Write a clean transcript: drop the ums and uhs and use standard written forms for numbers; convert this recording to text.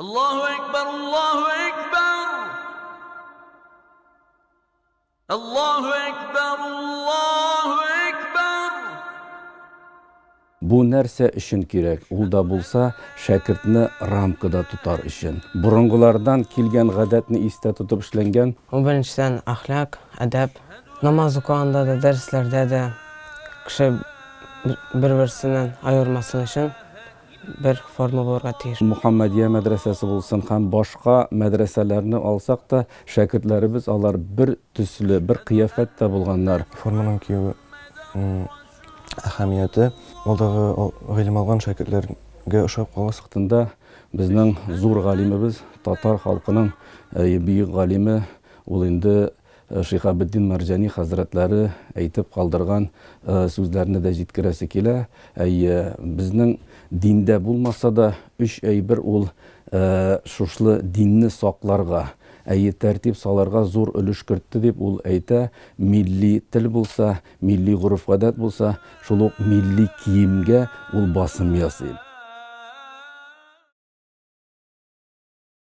Аллаһу әкбәр, Аллаһу әкбәр! Аллаһу әкбәр, Аллаһу әкбәр! Бу нәрсә өчен кирәк? Ул да булса, шәкертне рамкада тотар өчен. Борынгылардан килгән гадәтне истә тотып эшләнгән. Ул беренчедән әхлак, әдәп. Намаз укыганда да, дәресләрдә дә кеше бер-берсеннән аермасын өчен бер форма булырга тиеш. Мөхәммәдия мәдрәсәсе булсын һәм башка мәдрәсәләрне алсак та, шәкертләребез алар бер төсле, бер кыяфәттә булганнар. Форманың киюе әһәмияте алдагы гыйлем алган шәкертләргә ошап кала. Вакытында безнең зур галимебез, татар халкының бөек галиме, ул инде Шиһабетдин Мәрҗани хәзрәтләре әйтеп калдырган сүзләрне дә җиткерәсе килә. Әйе, безнең диндә булмаса да, өч әйбер ул шушлы динне сакларга, әйе, тәртип салырга зур өлеш кертте дип ул әйтә. Милли тел булса, милли гореф-гадәт булса, шул ук милли киемгә ул басым ясый.